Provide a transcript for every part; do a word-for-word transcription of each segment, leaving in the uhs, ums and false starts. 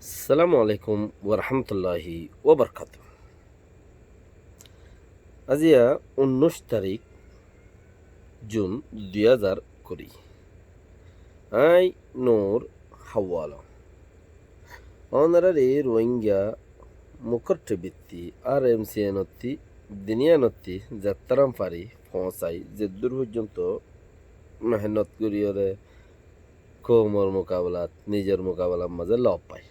Assalamu alaikum warahmatulláhi wabarakátuhu. Aziya unnúic tarík Jun dui házar kuri. Aññí Nur Hawala. Ónoraré Rohingya mukór thibittí, R M C N ottí, duniyanottí zettáram fari foóñsai, zeddúr foijjonto mehénnot goríyoré koumor mukabelat, nizor mukabelar mazé lob fai.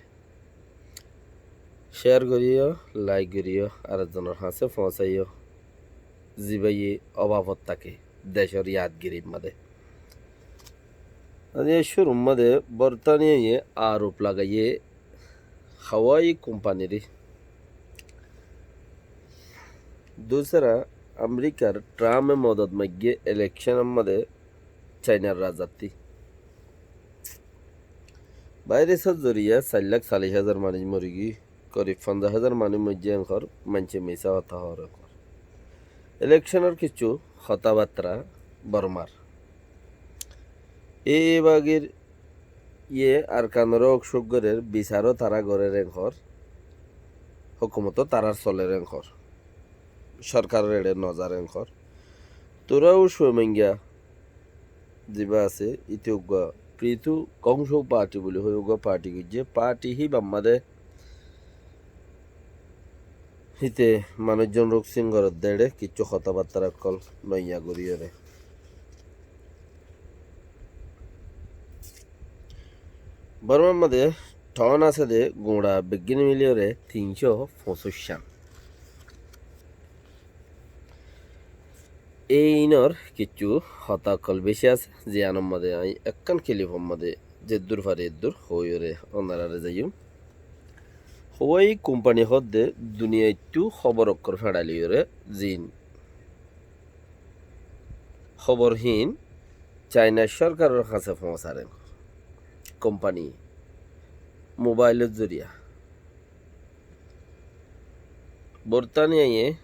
Share goríyo, like goríyo, ar ekzonor hañsé foóñsaiyo, zibáye obafot táke decór yadgirir mazé. Aññí cúrur mazé Bortaniyaye arof lagaiyé Huawei kompaniré. Dusára Amerikar Trumpe modot maigge elekcónor mazé Cainar razattí. Vairasor zoriya sair lak sallic házar manúic morigiyói, korib fonzaic házar manúic moijjé enkor, maincé misá hotá hoór enkor. Elekcónor kissú hotábattára Bormar. E bagir iye Arkanor ók cúk gorér, bisaró tará gorér enkor, hókumoto tarár solér enkor, sorkaror eçé nozar enkor. Turaus Cuomoinga zibá asé, íte uggúa Pritu Kongsou Party buli hoi uggúa party goijjé. Party híbar mazé híte manúic zon ruksing gorér dé eçé, kissú hotábattára ókkol noiya goríyoré. Bormar mazé thon asé dé guñça beggín milíyoré tin cót foñsíc cán. Ei inor kissú hotá ókkol bicí asé, ziyánor mazé aññí ekkán kilifor mazé zeddúr fari eddúr hoóiyoré ónoraré zaiyum. Huawei kompani hoódde duniyaittú hóbor ókkol feçáliyoré ziín hóbor híin Cainar sorkaror hañsé foóñsar enkor. Kompani mobailor zoriya Bortaniyaye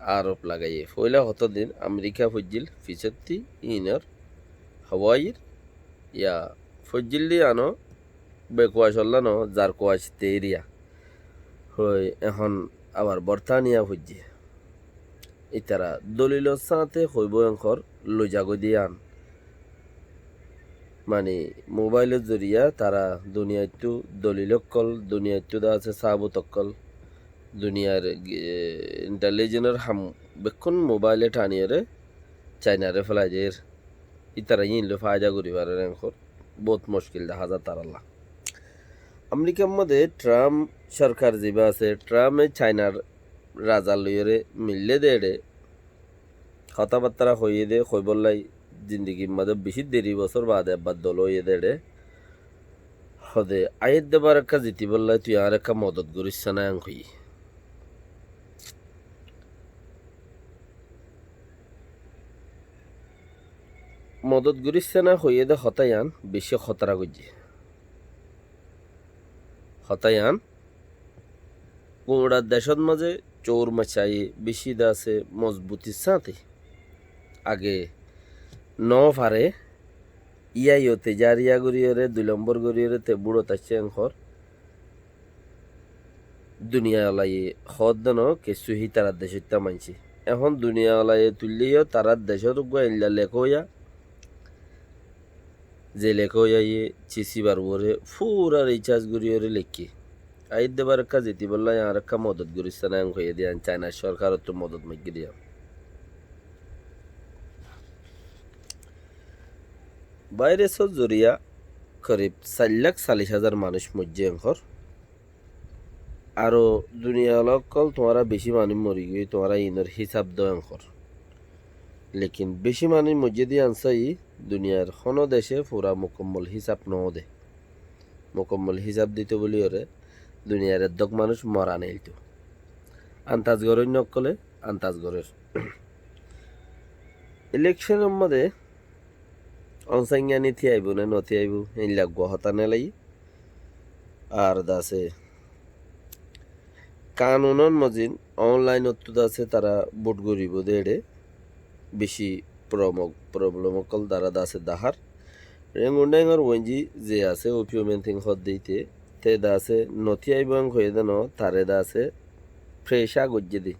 arof lagaiyé. Foóila hotódin Amerika foijjíl, fisótti inor Huaweir ya foijjíl dé yíano bekuwacollá no, zarkuwac teiriya. Hoi ehón abar Bortaniya foijjé. Ítara dolilor sáñte hoibóu enkor loizagói dé yían. Mani mobailor zoriya tará duniyaittú dolil ókkol, duniyaittú dé asé sábut ókkol, duniyair, e, intelijenor ham bekkún mobaile thaniyoré Cainaré félai der. Ítara yín loi faida gorí farer enkor bout muckil dahá za tarálla. Amerikar modé Tramp sorkar zibá asé, Trampe Cainar razar loiyóre millé dé eçé hotábattára hoiyé dé, hoibólla zindigir modé bicí deri bosór baade ebbar dol óiye dé eçé. Hode, aiyér dé bar ekká zitibólla tui añár ekká modot goríssa ná en hoiyé. Modot goríssa ná hoiyé dé hotá yían bicí hótara goijjé. Hotá yían guñça decót mazé cour macaiyé bicí dé asé mozbutir sáñte. Age no fare, yíayo tejariya goríyoré, dui lombor goríyoré te búçot aiccé enkor. Duniyalaye hoódde no kessú hítarar decóitta maincé. Ehón duniyalaye tuillé yó tarár decót uggúa eilla lekóiya, ze lekóiya yé cisibar uore fúra ricas goríyoré leikké. Aiyér dé bar ekká zitibólla añár ekká modot goríssa ná en hoiyé dé yían, Cainar sorkarottú modot maiggé dé yían. Vairasor zoriya korib sair lak sallic házar manúic moijjé enkor. Aró duniyala ókkol tuáñra bicí manúic morigiyói, tuáñra inor hísab dó enkor. Lekin bicí manúic moijjé dé yían sóiyi duniyair honó decé fura mukammol hísab noó dé. Mukammol hísab dito bóliyoré duniyair eddók manúic mora neilto. Antas goróinna ókkolé antas gorér. Elekcónor modé onsaingáni tíaibou né notíaibou, héilla eggúa hotá nélai. Ar dase kanunor mozin onlainottú dase tará bút goribóu dé eçé bicí promo-, problem ókkol tará dase dahár. Rengun Dhengor uenji ze asé, Opiyo Menting hoódde íte, te de asé noti aibó en hoiyé de no, tare de asé fresha goijjé de.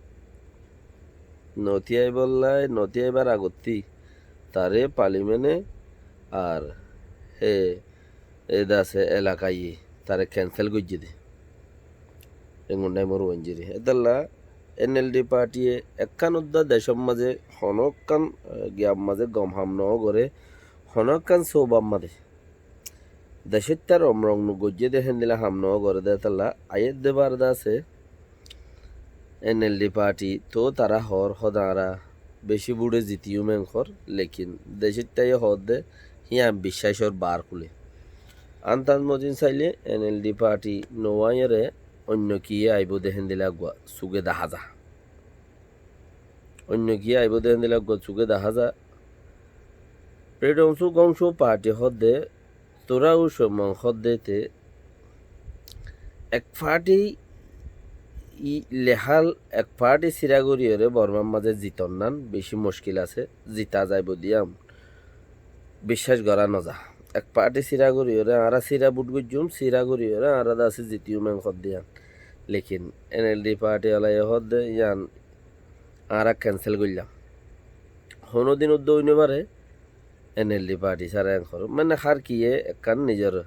Noti aibólla, noti aibár agottí tare palimene ar he e de asé elakaye tare kensel goijjé de. Engun naimor uainjiri. Étalla N L D partiye ekkán udda decór mazé honókkán, eh, giyar mazé gom ham no goré, honókkán sóubar mazé decóitta romrong nu goijjé de héndilla ham no goré de étalla aiyér de bar de asé N L D party tó tara hoór hodára beci búçe zitiyum en hoór, lekin decóittaye hoódde híyan biccácor bar kúle. Antas mozin sailé N L D party no aiyóre oinno kiyé aibó de héndilla eggúa suge dahá za. Oinno kiyé aibó de héndilla eggúa suge dahá za. Freedom Suk Gong Suk party hoódde Tura ucomon hoddete ek party i lehal ek party sira goriyore Bormar mazé zitonnan beci muckil asé, zita zaibo diyam biccác gora noza. Ek party sira goriyore añára sira bút goijjum, sira goriyore añára dase zitiyum en hodde iyan. Lekin N L D party olaye hodde iyan añára cancel goillam. Honodin uddo oi no fare, N L D party sára en hoór. Mane hár kiyé ekkán nizor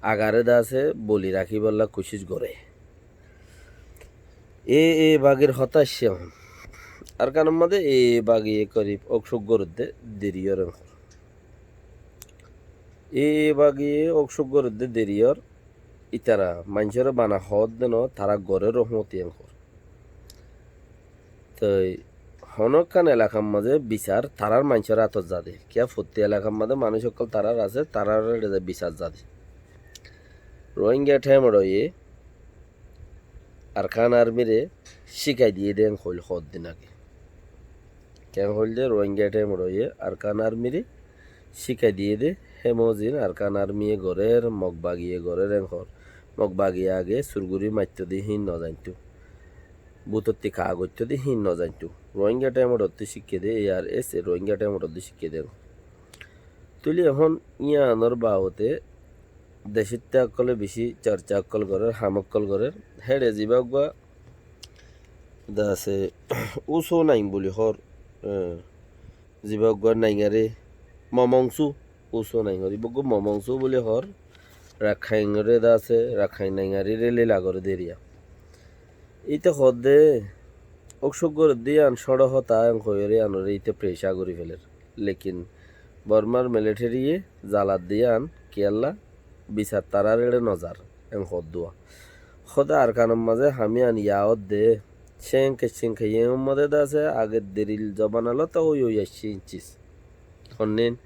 agare de asé boli rakíbolla kucíc goré. E, e bagir hotá aiccé ehón. Arkanor mazé e bagiye korib óksuk gorédde deri ór en hoór. E, e bagiye óksuk gorédde deri ór. Ítara maincóre bana hoódde no, tara gorér rohmoti en hoór. Toi honókkan elakar mazé bisar tarár maincór átot zade. Kiyá fottí elakar mazé manúic ókkol tarár asé, tarár éçe zai bisar zade. Rohingya thémor óiye Arkan Armire cíkai diyé de en hoil hoddin age. Ken hoil de Rohingya thémor óiye Arkan Armire cíkai diyé de, hé mozin Arkan Armiye gorér, Mog bagiye gorér en hoór. Mog bagiye age surguri maitto de híin nozaintó. Bútotti kaa goittó de híin nozaintó. Rohingya thémor ottú cíkke de, A R S e Rohingya thémor ottú cíkke de. Tóile ehón iyanor babote decóitta ókkole beci corca ókkol gorér, ham ókkol gorér. Héçe zibá uggúa de asé Uso Naing buli hoór, e, zibá uggúa Naingare Momongsu, Uso Naing hoór, ibá uggúa Momongsu buli hoór, Rakhaingre de asé, Rakhaing Naingarire lila goré de eriya. Íte hoódde óksuk gorédde iyan cóñço hotá en hoiyóre iyanore íte presha gorí felér. Lekin Bormar militariye zaladde iyan kiyólla bisar tarár éçe nozar en hoódduwa. Hóde Arkanor mazé ham iyan yá ódde cénke cénke yénor mazé de asé age deril zobanallóta ói ói aiccé incis. Honnín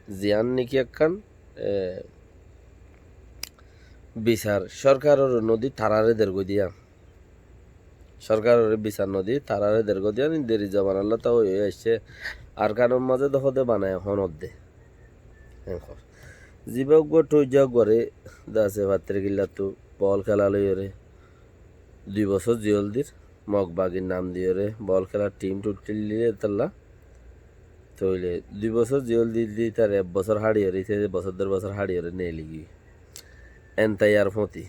ziyán niki ekkán, e, bisar córkarore nodi taráre dergói diya. Córkarore bisar nodi taráre dergói diya, in deri zobanallóta ói ói aiccé. Arkanor mazé de hóde bana ehón ódde. En hoór. Zibá uggúa thoijja uggúare de asé fattir killattú bol kéla loiyóre dui bosór ziyól dir, Mog bagir nam diyóre bol kélar thim thuththíl dile tolla. Tóile dui bosór ziyól dil di tar ek bosór háçiyóre, íte bosór der bosór háçiyóre neeli giyói. Enta yar fóti.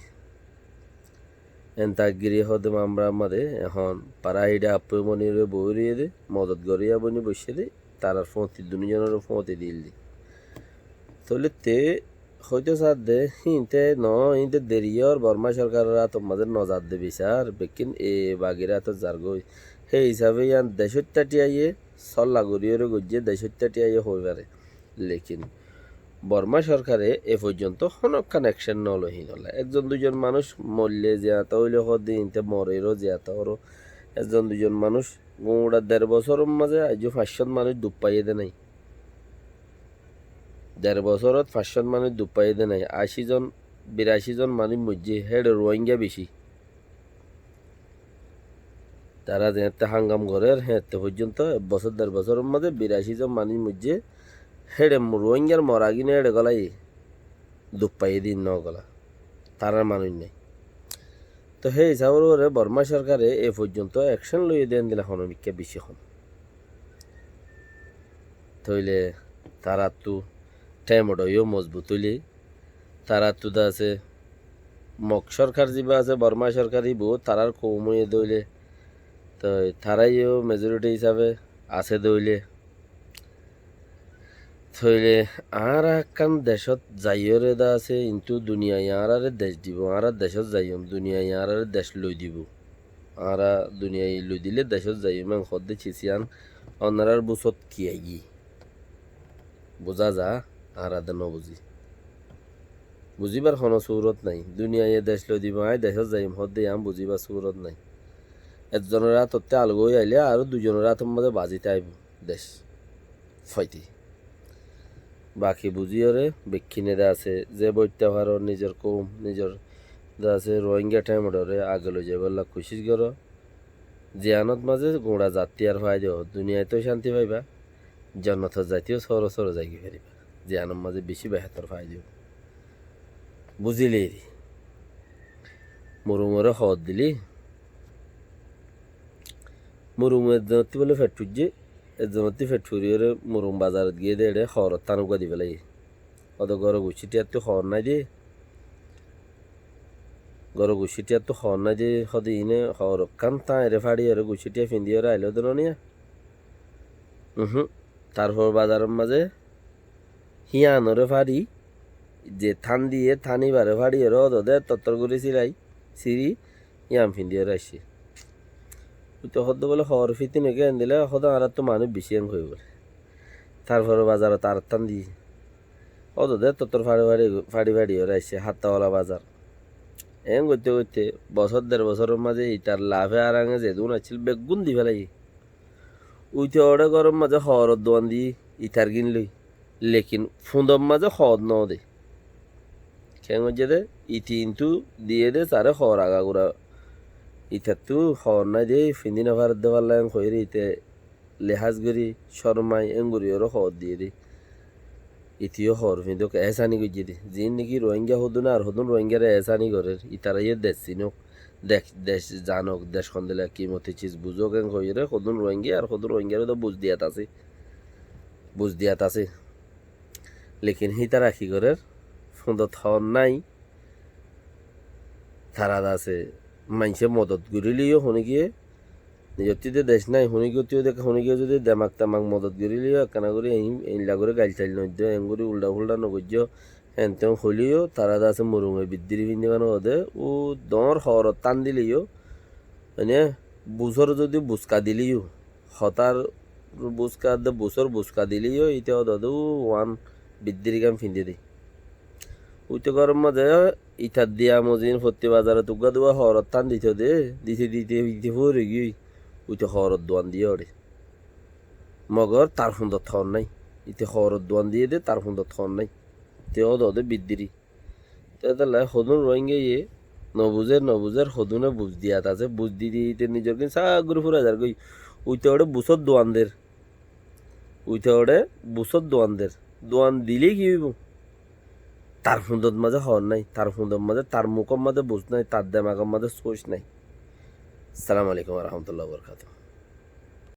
Enta giri hóde Mamra mazé ehón para híçe appu monire boói roiyé de, modot gorí aboni boiccé de, tarar fóti, dunizonor fóti dil di. Tóile te hoitó sadde, híinte no, híinte deri ór, Borma córkaror átor mazé nozadde bisar, bekkín e bagir átot zargói. Hé hísafe iyan decóitta thíyaye sólla goríyore goijjé, decóitta thíyaye hoi fare. Lekin Borma córkare e foijjonto honókkan ekcen no loi híinolla. Ekzon duizon manúic moille ziyata óile hóde híinte morer ó ziyata óro. Ekzon duizon manúic guñça der bosóror mazé aijjó fañs cót manúic duk faiyé de nái. Der bosórot fañs cót manúic duk faiyé de nái. Ací zon, birací zon manúic moijjé, héçe Ruáingga bicí. Tará zeéñtte hángam gorér, héeñtte foijjonto ek bosór, der bosóror mazé birací zon manúic moijjé, héçe Ruáinggar moragín héçe gólaiye, duk faiyé de íin no góla. Tarár manúic nái. Tóu hé hísabor uore Borma córkare e foijjonto ekcen loiyé de endilla honó mikká bicí hom. Tóile taráttu thémor óiyo mozbut óile, taráttu de asé Mog sorkar ziba asé, Borma sorkar íba, tarár koum óiye dóile, toi tará yó mejoriti hísabe asé dóile, tóile añára ekkán decót zaiyóre de asé, kintu duniyai añáráre dec dibou, añára decót zaiyum, duniyai añáráre dec loi dibou. Añára duniyai loi dile decót zaiyum, en hoódde cis yían ónorár búsot ki aiyé? Buzá za, añára de nobuzí. Buzíbar honó surot nái. Duniyaiye dec loi dibou, aññí decót zaiyum hoódde yían buzíbar surot nái. Ekzonor átottú alga ói ailé aró duizonor átor mazé bazí táibo dec faití. Baki buzíyoré bekkúne de asé, ze boitta faro nizor koum, nizor de asé Rohingya thaimoré age loi zaibálla kucíc goró. Ziyanot mazé guñça zattí ar faida ó, duniyait ó cánti faiba, jonnotot zaití ó sóro sóro zaigói faribá. Ziyanot mazé bicí behétor faida ó. Buzíle eri. Murungoré hoor dilí. Murung ekzonottú bóle feth fuijjé, ekzonottú feth furiyóre murung bazarot giyé dé eçé hooror tán uggúa di félaiyé. Óde góror guccí thiyattú hoor nái dé. Góror guccí thiyattú hoor nái dé, hóde iíne hoor ekkán táñire fáçiyóre guccí thiya findiyóre ailó dé noniya. Uhúm. Tarfor bazaror mazé híanoré fáçi, ze tán diyé, tán íbaré fáçiyóre óde dé tottor gorí silai, siri, yían findiyóre aiccé. Uite hoódde bóle hoor fíti noki endilla, hoóde añáráttu manúic bicí en hoiyé bóle. Tarfore bazarot arettán diyé. Óde dé tottor façi façi, façi façiyóre aiccé, háttawala bazar. En goitte goitte bosór der bosóror mazé itar lafe ar añge zedún accíl beggún di félaiyé. Uite oçé góror mazé hooror duan diyé, itar gín loi. Lekin fundor mazé hoor no de. Keén goijjé dé? Ite intú diyé dé, taré hoor agagura. Itattú hoor nái dé, findi no faredde falla en hoiyóre ite lehás gorí, córmai, en gorí oré hoor diyé dé. Ite yó hoor findók, ehsáni goijjé dé. Ziín niki Rohingya hodún ar hodún Rohingyare ehsáni gorér, itará yó dec sinók, dec, dec zanók, dec hondilla kimoti ciz buzók, en hoiyóre hodún Rohingya ar hodún Rohingyare dé buz diyat asé. Buz diyat asé. Lekin hítara ki gorér? Fundot hoor nái. Tará de asé, maincé modot goríleyó honíkiye, nizottú de dec nái, honíkiyottú de, honíkiye zodi demak temak modot goríleyó, ekkána gorí ein, einla gorí gail tail noiddo, en gorí ulda fulda nogoijjó, en ten hoileyó, tará de asé murunge biddíri findibá noóde, u doóñr hoorot tán dileyó, mane, busór zodi buska dileyó, hotár buska de, busór buska dileyó, ite ódode uán biddírigan findí de. Uite góror mazé itar diya mozin fottí bazarot uggúa duwá hooror tán dito de, dite dite ite fúri giyói, uite hooror duan diyé oçé. Mogor tar fundot hoor nái. Ite hooror duan diyé de, tar fundot hoor nái. Te ódode biddíri. Te étella hodún Rohingyaye nobuzér, nobuzér, hodúne buz diyat asé, buz di di ite nizor gín sak gorí fúrai zargói. Uite oçé busót duan der. Uite oçé busót duan der. Duan dilé ki óibo? Tar fundot mazé hoor nái, tar fundot mazé, tar mukót mazé buz nái, tar demagor mazé sóc nái. Assalamu alaikum wa rahmatullahi wa barakatuhu.